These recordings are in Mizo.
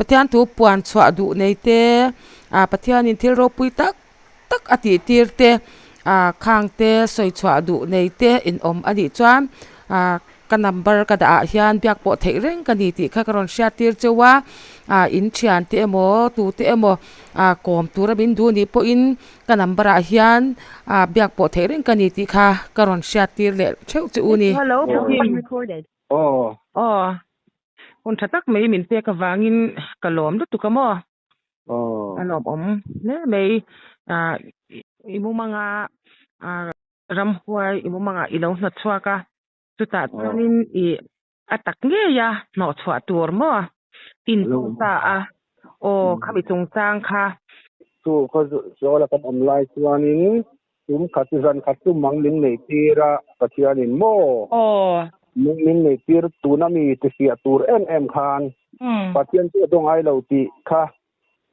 Pathian thu puan chhuah duh nei te ah Pathianin thil ropui tak tak a tih tir te ah khang te sawi chhuah duh nei te in awm a nih chuan ah ka number ka dah ah hian biak pawh theih reng ka ni tih kha ka rawn hriat tir cheu a ah in thian te emaw tu te emaw ah kawm tura min duh nih pawhin ka number ah hian ah biak pawh theih reng ka ni tih kha ka rawn hriat tir leh theuh che u ni. Hello Aw. Aw. Hun tha tak mai min pek avangin ka lawm lutuk a maw? Aw. A lawmawm hle mai. Ah i mumanga ah ramhuai i mumanga i lo hnawt chhuak a, chutah chuanin i a tak ngei a hnawh chhuah tur maw? In tum ta a. Aw khami chungchang kha. Chu khaw zawla kan awm lai chuanin Tum khat chu zan khat chu mang min neih tir a, Pathianin maw? Aw. Mang min neih tir tuna mi ti fiah tur em em khan Pathian chu a daw ngai lo tih kha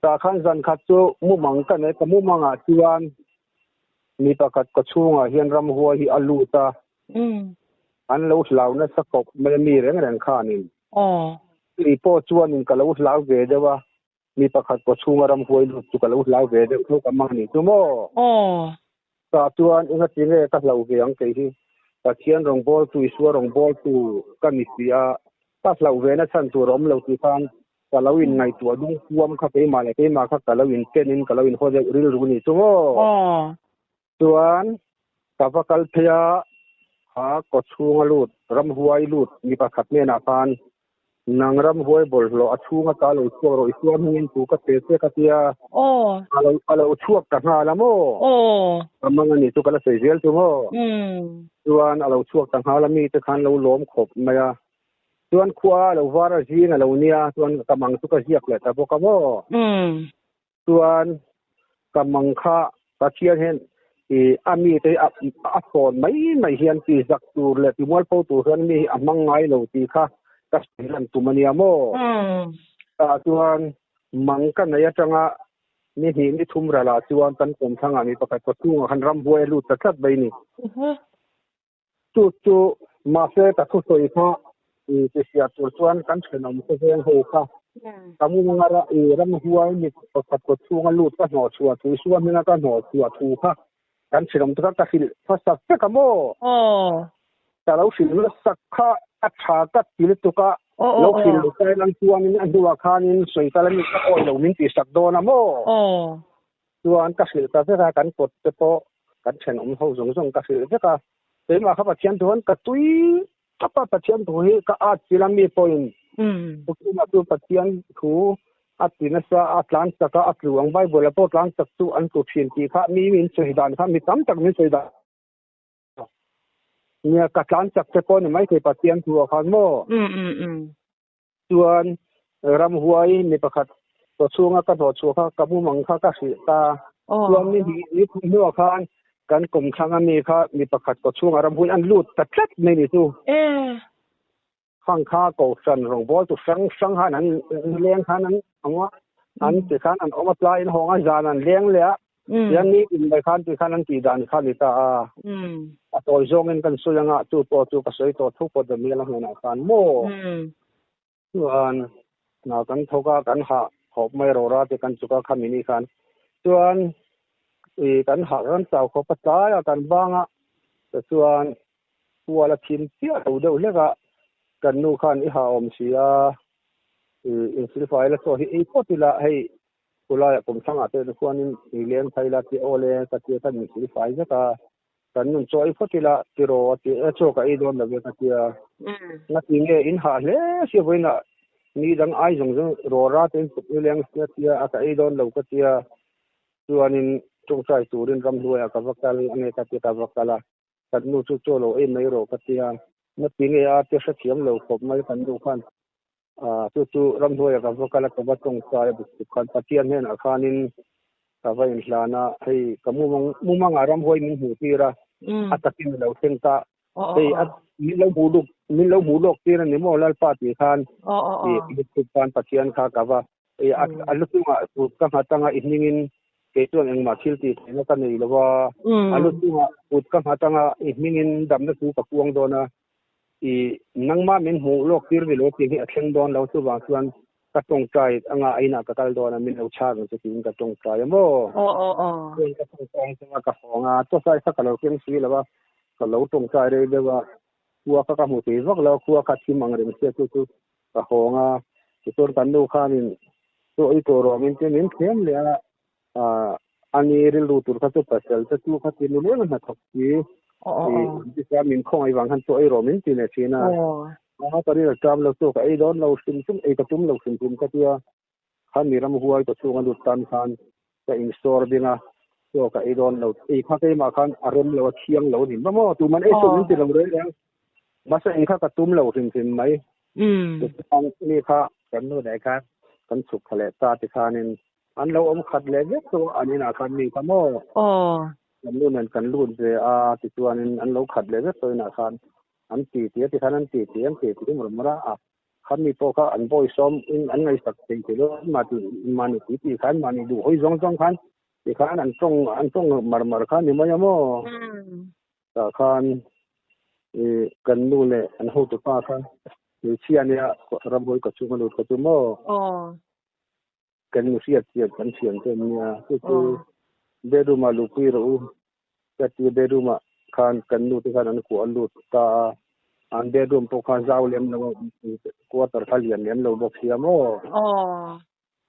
tah khan zan khat chu mumang ka nei, ka mumangah chuan mi pakhat ka chhungah hian ramhuai hi a lut a, an lo hlau nasa khawp mai a mi reng reng khanin. Aw. Kei pawh chuanin ka lo hlau ve deuh a, Mi pakhat kaw chhunga ram huai lut chu ka lo hlau ve deuh tho ka mang a nih chu maw? Aw. Tah chuan enga ti nge ka hlau ve ang kei hi? Pathian rawngbawltu, Isua rawngbawltu ka ni si a, ka hlauh ve na chhan tur a awm lo tih khan ka lo inngaihtuah dung kuam kha keimah leh keimah kha ka lo intenin ka lo inhaw deuh rilru a nih chu maw? Aw. Chuan ka va kal phei a, kha kaw chhunga lut, ramhuai lut mi pakhat hnenah khan, Nang ramhuai bawlhhlawh a chhunga ta lo chhuak rawh, i suam hmingin thu ka pe che ka tia, a lo chhuak ta nghal a maw? Ka mang a nih chu ka la sawi zel chu maw? Chuan a lo chhuak ta nghal a, mite khan lo lawm khawp mai a. Chuan khua a lo var a zing a lo nia, chuan ka mang chu ka ziak leh ta bawk a maw? Chuan ka mang kha Pathian hian i a mite hi a thawn mai mai hian ti zak tur leh ti mualpho tur hian mi hi a hmang ngai lo tih kha ka sawi lan tum a nia maw? Tah chuan mang ka nei atanga ni hnih ni thum ralah chuan kan kawmthlangah mi pakhat kawchhungah khan ramhuai a lut ta tlat mai a ni. Chu chu mahse ka thusawi kha i ti hriat tur chuan kan thenawm khawveng ho kha ka mumanga i ramhuai mi pakhat kawt chhunga lut ka hnawh chhuah thu Isua hminga ka hnawh chhuah thu kha kan thenawm te kha ka hrilh hmasak vek a maw? Ka lo hrilh hmasak kha a tha ka ti lutuk a, lo hrilh lo ta ilang chuanin a hnuah khanin sawi kal a ni ka awi lo min tihsak dawn a maw? Chuan ka hrilh ta vek a, kan kawt te pawh kan thenawm ho zawng zawng ka hrilh vek a. Keimah kha Pathian thu khan ka tui tawp a, Pathian thu hi ka at chil a mi pawhin Putina chu Pathian thu a ti nasa a, tlan chak a, a tlu ang Bible ah pawh tlan chak chu an tlu thin tih kha mi min sawi dan kha mi tam tak min sawi dan nia ka tlan chak te pawh ni maithei Pathian thu ah khan maw. Chuan ramhuai mi pakhat chaw chhunga ka hnawh chhuah kha ka mumang kha ka hrih ta. Chuan ni hnih ni thum hnuah khan kan kawmthlang a mi kha mi pakhat chaw chhunga ramhuai an lut ta tlat mai ni chu. Khang kha kohhran rawngbawl tu hrang hrang khan an leng khan an awm a, an ti khan an awm a tlaiin hawng a zan an leng leh a. Tian ni in mai khan ti khan an tih dan kha ni ta a. A tawi zawngin kan sawi anga chu pawh chu ka sawi tawh thu pawh Daniel-a hnenah khan maw? Chuan hna kan thawk a, kan hah khawp mai rawra te kan chuk a khami ni khan. Chuan i kan hah kan chau khawp a tlai a kan bang a, tichuan kual a thim chiah lo deuh hlek a, kan nu khan i hah awm si a, i insilfai la chaw hi ei phawt ila hei Khulaiah kum hrangah te chuanin i leng thai la tih aw le ka tia khan min hrilh fai vek a, kan nun chaw ei phawt ila tiraw a ti e chaw ka ei dawn lo ve ka tia. Ngati nge in hah hle sia vawiinah ni dang ai zawng zawng rawra te in put ni leng sia tia a ka ei dawn lo ka tia chuanin tawngtai turin ramhnuaiah ka va kal ange ka tia ka va kal a, kan nu chu chaw lo ei mai rawh ka tia. Ngati nge a tia hrethiam lo khawp mai kan nu khan. Chu chu ramhnuaiah ka va kal a, ka va tawngtai a buk khan Pathian hnenah khanin ka va inhlan a, hei ka mumang mumangah ramhuai min hmuh tir a, a takin a lo thleng ta, hei a min lo hmuh luk min lo hmuh lawk tir a ni maw Lalpa tih khan tih buk khan Pathian kha ka va hei a lu chungah kut ka nghat anga i hmingin kei chuan engmah thil tih theihna ka nei lo va, a lu chungah kut ka nghat anga i hmingin damna chu ka kuang dawn a. I nangmah min hmuh lawk tir ni lo tih hi a thleng dawn lo chuvang chuan Ka tawngtai anga a inah ka kal dawn a, min lo chhak ang che tiin ka tawngtai a maw? Aw aw aw. Chuan ka tawngtai chunga ka hawng a, chawhtlai kha ka lo keng si lo a, ka lo tawngtai rei deuh a, khua kha ka hmu thei vak lo a, khua kha thim ang reng sia chu chu ka hawng a, tichuan kan nu khanin chaw ei tawh rawh min tia min thlem leh a, ah ani rilru tur kha chu pasal te chu kha ti nu leng a hnathawk si, ih tichuan min khawngaih vang khan chaw ei rawh min ti leh thin a. A ka ril a ṭam lo chu ka ei dawn lo hrim hrim, ei ka tum lo hrim hrim ka tia, khan mi ramhuai ka chhung a lut tan khan ka insawr ding a, chaw ka ei dawn lo, ei kha keimah khan a rem lo a thiang lo a ni maw maw, tuman ei suh min ti lo reng reng, mahse ei kha ka tum lo hrim hrim mai, tichuan mi kha kan nu leh khan kan chhuk thla leh ta tikhanin an lo awm khat leh vek chu an inah khan mi kha maw kan nu nen kan lut ve a tichuanin an lo khat leh vek tawh inah khan. An ti ti a ti khan an ti ti an ti ti mawrh mawrh a, a khami pawh kha an bawi sawm in an ngaihsak thei thei lo a, mahni mahni ti ti khan mahni duh hawi zawng zawng khan ti khan an tawng an tawng mar mar kha ni mai a maw? Tah khan ih kan nu leh an hotu pa kha hmeichhia nia ramhawi ka chhung a lut kha chu maw? Kan nu hriat chian kan thiam te an nia, chu chu bedroom ah luhpui rawh u ka ti a, bedroom ah khan kan nu te khan an kuah a lut ta a, an bedroom pawh kha zau lem lo a, quarter kha lian lem lo bawk sia maw?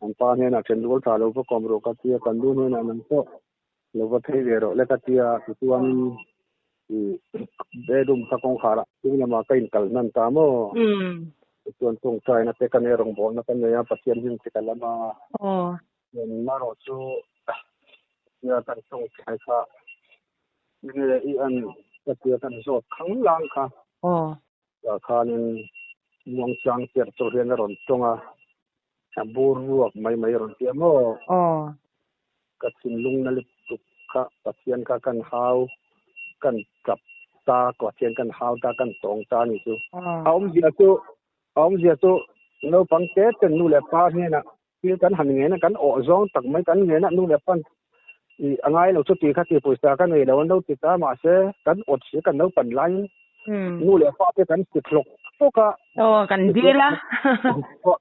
An pa hnenah then rual tha lo va kawm rawh ka ti a, kan nu hnenah nang pawh lo va phei ve rawh le ka ti a, tichuanin bedroom kha kawngkhar ah chung lamah ka inkal hnan ta maw? Chuan tawngtaina te ka nei a, rawngbawlna ka nei a, Pathian hlim te ka lam a. Chuan marawh chu tia kan tawngtai kha enge i an ka tia kan zawt khang lang kha. Tah khanin muangchang cher chawr hian a rawn tawng a, a bur ruak mai mai a rawn ti a maw? Ka thinlung na lutuk kha Pathian kha kan hau, kan tap ta, Pathian kan hau ta, kan tawng ta a ni chu. A awmzia chu, a awmzia chu naupang te ten nu leh pa hnenah thil kan han ngen a, kan awh zawng tak mai kan ngen a, nu leh pan i a ngai lo chuti kha ti pawisa ka nei lo an lo ti ta, mahse kan awt si kan naupan laiin nu leh pa te kan ti hlawk hlawk a. Aw, kan dil a.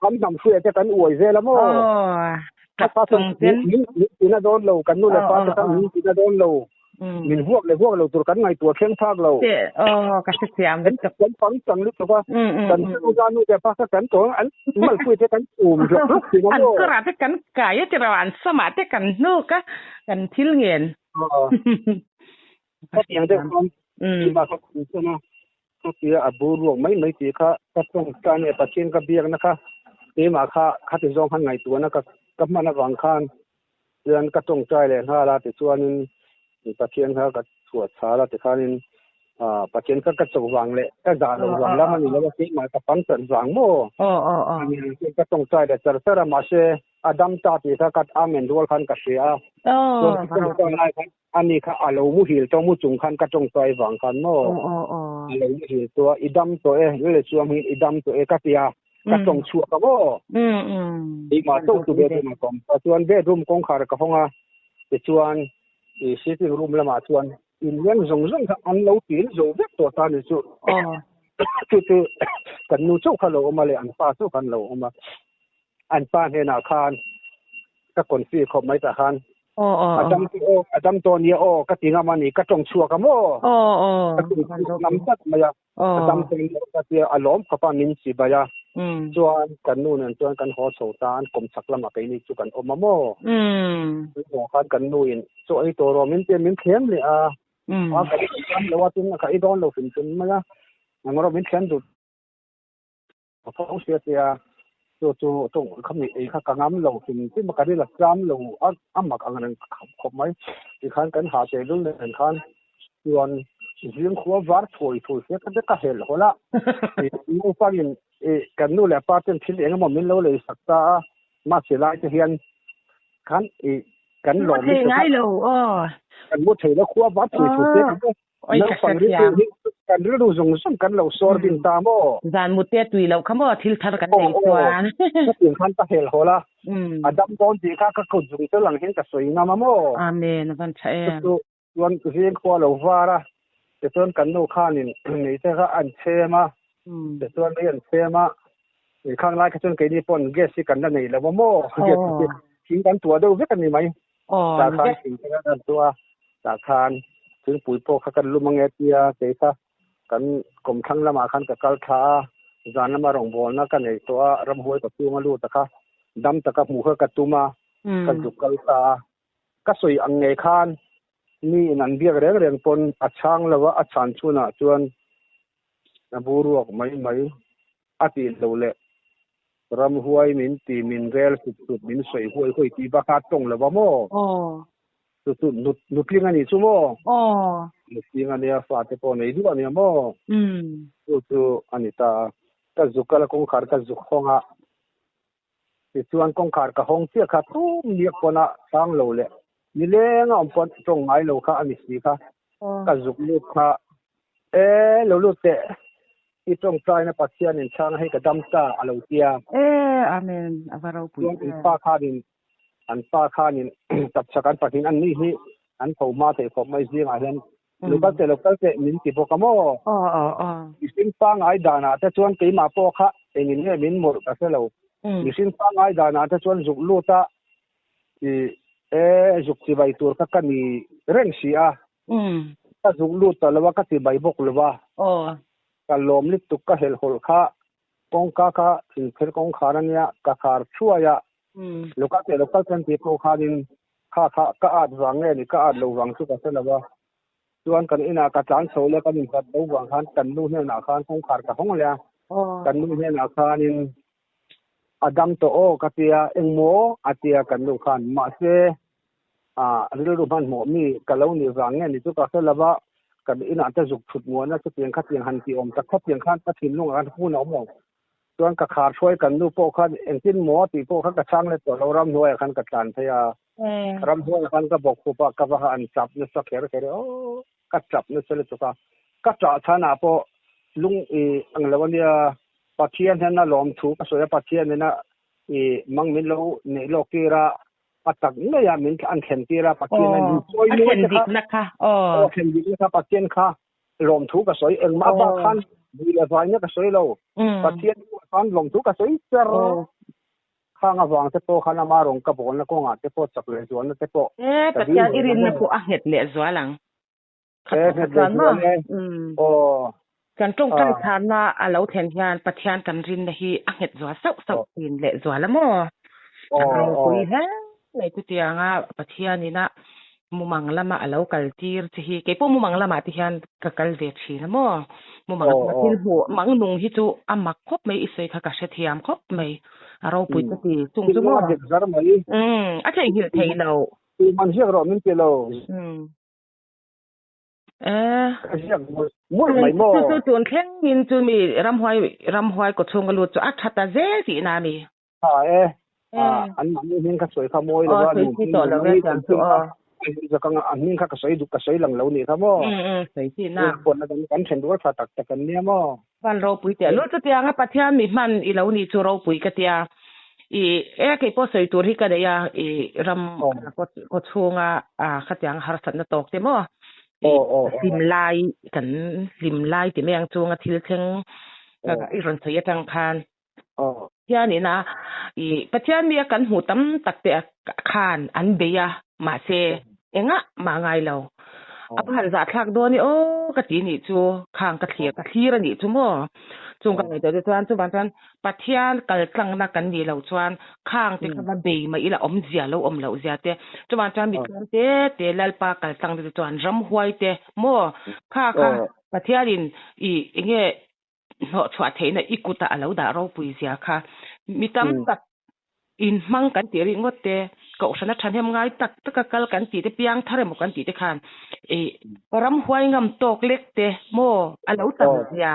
Kan hnam hruai te kan uai vel a maw? Aw, tap chung ten. Min tina dawn lo, kan nu leh pa te khan min tina dawn lo. Min vuak leh vuak lo tur kan ngaihtuah thleng phak lo. Aw, ka hrethiam lutuk. Kan pang chang lutuk a. Kan nu nu leh pa kha kan tawng an malpui te kan um hlawk hlawk thin a maw? An kawrah te kan kai a tiraw, an samah te kan hnuk a, kan thil ngen. Khatiang deuh khan chimah kha khum chuan a, khatia a bur ruak mai mai tih kha ka tawng ta nge Pathian ka biakna kha keimah kha khati zawng khan ngaihtuahna ka ka hman avang khan chuan ka tawngtai leh nghal a tichuanin Pathian kha ka chhuah chhal a tikhanin ah Pathian kha ka cho vang leh ka zah loh vang lam a ni lo a keimah ka pang chat vang maw ka tawngtai leh char char a mahse a dam ta tih kha ka amen rual khan ka hria a chuan ka tawngtai lai khan Ani kha a lo muhil tawh mu chung khan ka tawngtai vang khan maw a lo muhil tawh a, i dam tawh e, lele chuang hian i dam tawh e ka ti a, ka tawng chhuak a maw? Keimah chauh chu bedroom ah ka awm ta chuan bedroom kawngkhar ka hawng a, tichuan i sitting room lamah chuan inleng zawng zawng kha an lo til zo vek tawh ta ni chu chu chu kan nu chauh kha lo awm a leh an pa chauh kha an lo awm a, an pa hnenah khan ka confi khawp mai tah khan A dam chu aw, a dam tawh nia aw, ka ti ngam a ni, ka tawng chhuak a maw? Ka tawng chhuak ngam tlat mai a, a dam tawh nia aw ka tia, a lawm khawp a, min chi bai a. Chuan kan nu nen chuan kan haw chho ta, an kawm chhak lamah keini chu kan awm a maw? Kan haw khan kan nu in chaw ei tawh rawh min tia min thlem leh a, a ka dam lo a, tin ka ei dawn lo hrim hrim mai a, engemaw min thlem duh. Ka fo sia tia chu chu tawng kha mi ei kha ka ngam lo hrim hrim a ka ril a tlam lo a a mak ang reng khawp khawp mai tikhan kan ha teh lul nen khan chuan zing khua var thuai thuai sia ka ka hel hawl a naupangin ih kan nu leh pa ten thil eng emaw min lo lei sak ta a mahse lai te hian khan ih kan lawm thei ngai lo aw kan mu thei lo khua var thuai thuai sia ka Oi ka hrethiam. Kan rilru zawng zawng kan lo sawr ding ta maw? Zan mut te tui loh kha maw thil thar kan nei chuan. Khatiang khan ka hel hawl a. A dam dawn tih kha ka kut zung tel ang hian ka sawi ngam a maw? Amen a van tha em. Chu chuan zing khua lo var a, tichuan kan nu khanin mei te kha an chhem a, tichuan mei an chhem a. Khang lai kha chuan keini pawn gas hi kan la nei lo a maw? Gas hi thing kan tuah deuh vek a ni mai. Tah khan thing te kan tuah a, tah khan thingpui pawh kha kan lum ange tia kei kha kan kawmthlang lamah khan ka kal thla a, zan lama rawngbawlna ka nei tawh a, ramhuai ka chhunga lut a kha dam taka hmuh kha ka tum a, ka zuk kal ta a. Ka sawi ang ngei khan mi in an biak reng reng pawn a chhang lo a, a chhan chhunah chuan a buruak mai mai a tih loh leh ramhuai min ti min rel sup sup min sawi huai huai tih bak a tawng lo va maw? Chu chu nutling a nih chu maw? Nutling a nia fate pawh nei duh a nia maw? Chu chu a ni ta a, ka zuk kal a kawngkhar ka zuk hawng a. Tichuan kawngkhar ka hawng chiah kha tum niak pawn a chang lo leh nileng a awm pawn tawng ngai lo kha a ni si kha. Ka zuk lut kha e lo lut teh i tawngtaina Pathian in chhang hei ka dam ta a lo tia. E Amen a va ropui em. Chuan an pa khanin an pa khanin tapchhak an pahnih an ni hi an tho hma theih khawp mai zingah hian lo kal teh lo kal teh min ti bawk a maw? Mihring pangngai danah te chuan keimah pawh kha engin nge min mawlh ka hre lo. Mihring pangngai danah te chuan zuk lut a i e zuk chibai tur kha ka ni reng si a. Ka zuk lut ta lo a, ka chibai bawk lo a. Ka lawm lutuk ka helhhawlh kha kawngka kha thingpher kawngkhar a nia ka khar thuai a. Lo kal teh lo kal teh an tih pawh khanin Kha kha ka at vang nge ni ka at lo vang chu ka hre lo a, chuan kan inah ka tlan chho leh kan inhlat lo vang khan kan nu hnenah khan kawngkhar ka hawng leh a, kan nu hnenah khanin a dam tawh aw ka tia engmaw a tia kan nu khan mahse ah rilru hmanhmawh mi ka lo nih vang nge ni chu ka hre lo a, kan inah te zuk thut muahna chutiang khatiang han tih awm tak khatiang khan ka thinlungah khan hun a awm lo. Chuan ka khar hruai kan nu pawh khan engtin maw tih pawh kha ka chhang let tawh lo, ramhnuaiah khan ka tlan phei a, ramhnuaiah khan ka bawk khup a, ka va han chap nasa kher kher e aw, ka chap nasa lutuk a, ka chah chhanah pawh lung i ang lo ania, Pathian hian a lawmthu ka sawi a, Pathian ina i mang min lo neih lawk tir a, a tak ngei a min an thlen tir a, Pathian a min chawi mawi te kha, aw a thlen dikna kha Pathian kha lawmthu ka sawi engmah bak khan bui leh vaina ka sawi lo Pathian bulah khan lawmthu ka sawi cher khang avang te pawh khan ama rawn ka bawlna kawngah te pawh chak leh zualna te pawh e Pathian i rinna pawh a nghet leh zual ang e nghet leh zual e aw kan tawngtai chhanna a lo thlen hian Pathian kan rinna hi a nghet zual sauh sauh thin leh zual a maw a ropui hle mai chutianga Pathianina Mumang lama a lo kal tir che hi keipawh mumang lamah te hian ka kal ve thin a maw? Mumang lama thil hmuh mang nung hi chu a mak khawp mai i sawi kha ka hrethiam khawp mai a ropui ka ti chung chu maw? Umm a theihnghilh theih loh. Tuman ziak rawh min ti lo. Eh. Ka ziak mawlh mawlh mai maw? Chu chu tun thleng in chu mi ramhuai ramhuai kawchhung a lut chu a tha ta zel tihna a mi? Tha e. An mahni hming kha sawi kha mawi lo a, nu hming nu mai kan hming kha zak anga an hming kha ka sawi duh ka sawi lang lo nih kha maw. Sawi chi na. Puanna kan kan then rual tha tak tak an nia maw. Van ropui teh lul chutianga Pathian mi hman i lo nih chu ropui ka tia. I e kei pawh sawi tur hi ka nei a i ram khaw chhunga khatiang harsatna tawk te maw. I hlim lai kan hlim lai ti mai ang chunga thil thleng i rawn sawi atang khan. Pathian ina i Pathian mi a kan hmuh tam tak te khan an bei a, mahse engah mah ngai lo. A va han zahthlak dawn i aw ka ti nih chu khang ka thlir ka thlir a nih chu maw. Chung ka ngaihtuah te chuan chuvang chuan Pathian kal tlangna kan nih loh chuan khang te kha va bei mah ila awmzia lo awm loh zia te. Chuvang chuan mi tlem te te Lalpa kal tlangna te chuan ramhuai te maw kha kha Pathianin i enge hnawh chhuah theihna i kutah a lo dah ropui zia kha mi tam tak inhmang kan tih rih ngawt te, kohhrana thahnem ngai tak taka kal kan tih te, piang thar emaw kan tih te khan ih ramhuai ngam tawk lek te maw a lo tam zia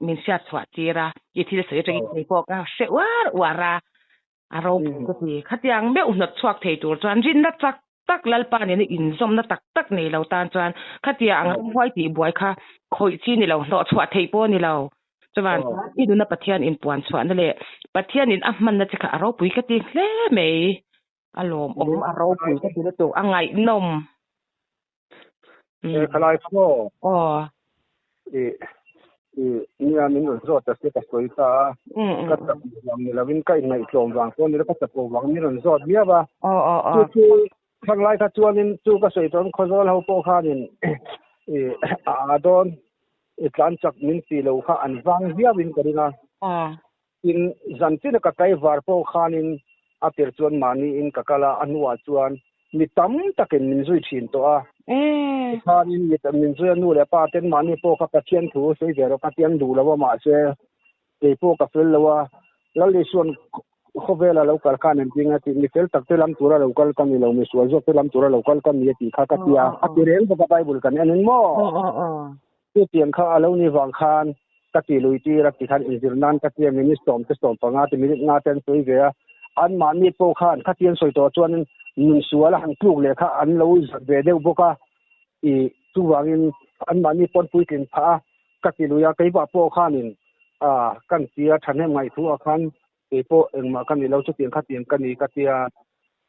min hriat chhuah tir a, i thil sawi atangin thei pawh ka hre uar uar a. A ropui ka ti. Khatiang meuh hnawt chhuak thei tur chuan rinna chak tak Lalpa nena inzawmna tak tak nei lo tan chuan khatia ang ramhuai tih buai kha khawih chi ni lo, hnawh chhuah theih pawh ni lo. Chuvan chuan i nuna Pathian inpuan chhuahna leh Pathianin a hmanna che kha a ropui ka ti hle mai. A lawmawm, a ropui ka ti lutuk, a ngaihnawm. Khalai kha maw? Aw. I I nia min rawn zawt ta se ka sawi ta a, ka chak vang ni lovin ka inngaihtlawm vang pawh ni lo, ka chaklo vang min rawn zawt miau a. Chu chu thlang lai kha chuanin chu ka sawi tawh Khawzawl ho pawh khanin i a a dawn i tlan chak min ti lo kha an vang viauin ka ring a. Tin, zan tina ka tlaivar pawh khanin a tir chuan mahniin ka kal a, a hnuah chuan mi tam takin min zui thin tawh a. Tikhanin mi min zui a, nu leh pa ten mahni pawh kha Pathian thu sawi ve rawh ka ti an duh lo a, mahse kei pawh ka fel lo a, Lal Isua'n khawvela lo kal khan engtin a tih, mi fel tak te lam tura lo kal ka ni lo, mi sual zawk te lam tura lo kal ka ni a tih kha ka ti a, a ti reng bawk a Bible kan en in maw? Chutiang kha a lo ni vang khan ka ti lui tir a tikhan inzir nan ka tia minute sawmte sawmpanga te minute nga te an sawi ve a, anmahni pawh khan khatiang sawi tawh chuanin nun sual a han tluk leh kha an lo zat ve deuh bawk a, i chuvangin anmahni pawn puitlin phah a ka ti lui a, keimah pawh khanin a kan tia thahnem ngaih thu ah khan kei pawh engmah ka ni lo chutiang khatiang ka ni ka tia.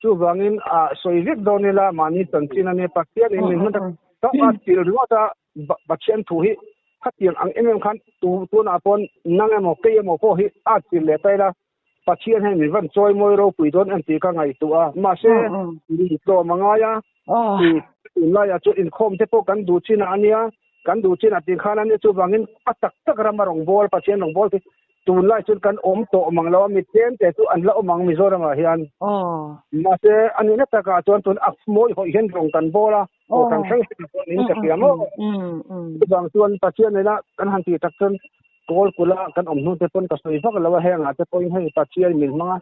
Chuvangin a sawi vek dawn ila mahni chanchin a nia Pathianin min hman tak a til ringawt a Pathian thu hi khatiang ang em em khan tu tunah pawn nang emaw kei emaw pawh hi a til leh ta ila Pathian hian min van chawi mawi ropui dawn em tih ka ngaihtuah a mahse mi tlawm a ngai a tunlaiah chuan inkhawm te pawh kan duh chinah a nia kan duh chinah tih khan a nia chuvangin a tak tak rama rawngbâwl Pathian rawngbâwl hi Tunlai chuan kan awm tawh mang lo a, mi tlem te chu an la awm ang Mizoramah hian. Mahse, a nihna takah chuan tun a mawi hawih hian rawng kan bawl a, kohhran hrang hrangah pawh niin ka hria maw. Chuvang chuan Pathian nena kan han tih tak chuan kawl kula kan awm hnu te pawn ka sawi vak lo a, hengah te pawhin hei Pathian min hmang a,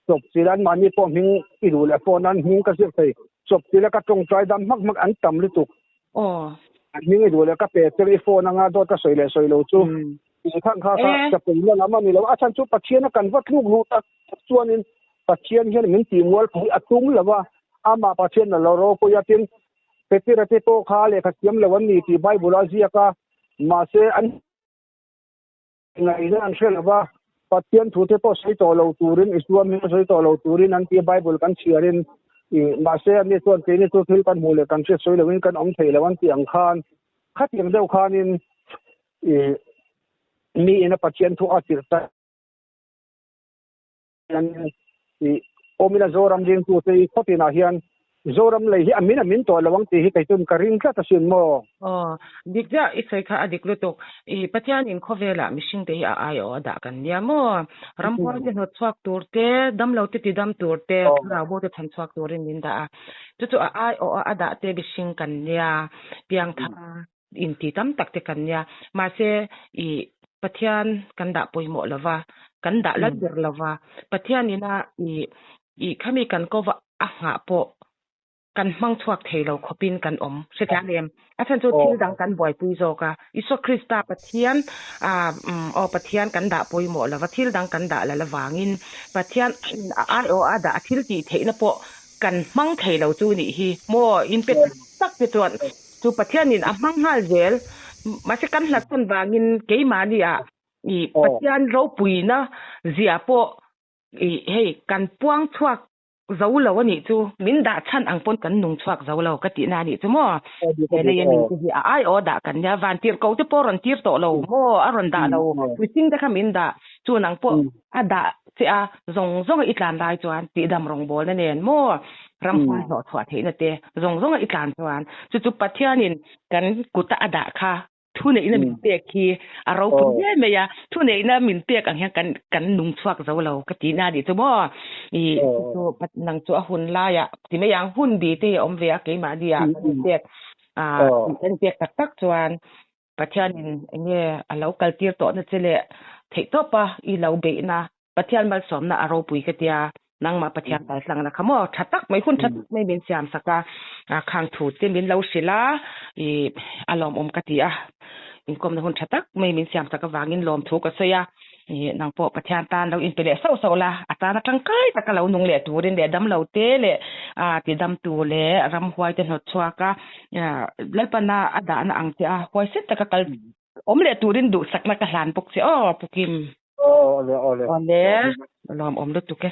chawpchilh an mahni pawh hming i duh leh phone an hming ka ziak thei, chawpchilh a ka tawngtai dam hmak hmak an tam lutuk. An hming i duh leh ka pe tel i phone anga dawt ka sawi leh sawi lo chu. Tih khan kha kha chapelna lam a ni lo. A chhan chu Pathiana kan va tluk luh tak tak chuanin Pathian hian min tih mualpui a tum lo a, amah Pathian a lo ropui a, tin Petera te pawh kha lehkha thiam lo an ni tih Bible a ziak a, mahse an ngaihna an hre lo va, Pathian thu te pawh sawi tawh lo turin Isua hming sawi tawh lo turin an ti a, Bible kan chhiarin mahse ani chuan keini chu thil kan hmuh leh kan hriat sawi loin kan awm thei lo an tih ang khan khatiang deuh khanin I mi ina Pathian thu a tirh ta hian i awmina Zoram ringtu te hi khawtinah hian Zoram lei hi a min a min tawh lo ang tih hi kei chuan ka ring tlat asin maw. Aw, dik chiah i sawi kha a dik lutuk. I Pathian in khawvelah mihring te hi a aiawh a dah kan nia maw? Ramhuai te hnawt chhuak tur te, damlo te tidam tur te, thlarau bo te chhan chhuak turin min dah a. Chu chu a aiawh a a dah te mihring kan nia, piangthar inti tam tak te kan nia. Mahse, i Pathian kan dah pawimawh lo va, kan dah lal ber lo va, Pathian ina i i khami kan ko va a nghah pawh kan hmang chhuak thei lo khawpin kan awm. Hrethiam em? A chhan chu thil dang kan buaipui zawk a. Isua Krista Pathian a aw Pathian kan dah pawimawh lo va, thil dang kan dah lal avangin Pathian a aiawh a dah a thil tih theihna pawh kan hmang thei lo chu nih hi. Maw inpe tak tak te chuan Chu Pathianin a hmang nghal zel. Mahse kan hlat tawn vangin keimahni ah i Pathian ropuina zia pawh i hei kan puang chhuak zo lo a nih chu. Min dah chhan ang pawn kan nung chhuak zo lo ka tihna a nih chu maw. He lei a mi te hi a aiawh dah kan nia. Vantir ko te pawh a rawn tir tawh lo maw, a rawn dah lo. Mihring te kha min dah. Chu nang pawh a dah che a, zawng zawnga i tlan lai chuan tihdam rawngbawlna nen maw ramhuai hlawh chhuah theihna te zawng zawnga i tlan chuan chu chu Pathianin kan kuta a dah kha thuneihna min pek hi a ropui hle mai a, thuneihna min pek ang hian kan kan nung chhuak zo lo ka tihna a nih chu maw i chu nang chu a hun laiah ti mai ang hun bi te hi a awm ve a keimahni ah kan inpek ah kan inpek tak tak chuan Pathianin enge a lo kal tir tawhna che leh theihtawp a i lo beihna Pathian malsawmna a ropui ka tia nangmah Pathian kaltlangna kha maw tha tak mai hun tha tak mai min siam sak a khang thu te min lo hrilh a i a lawmawm ka ti a inkawmna hun tha tak mai min siam sak avangin lawmthu ka sawi a. Ih nang pawh Pathian tan lo inpe leh sauh sauh la, a tan atangkai taka lo nung leh turin leh damlo te leh ah tidam tur leh ramhuai te hnawt chhuak a, Lalpana a dahna ang che a huaisen taka kal awm leh turin duhsakna ka hlan bawk che aw Pu Kim. Aw awle awle. Awle, lawmawm lutuk e.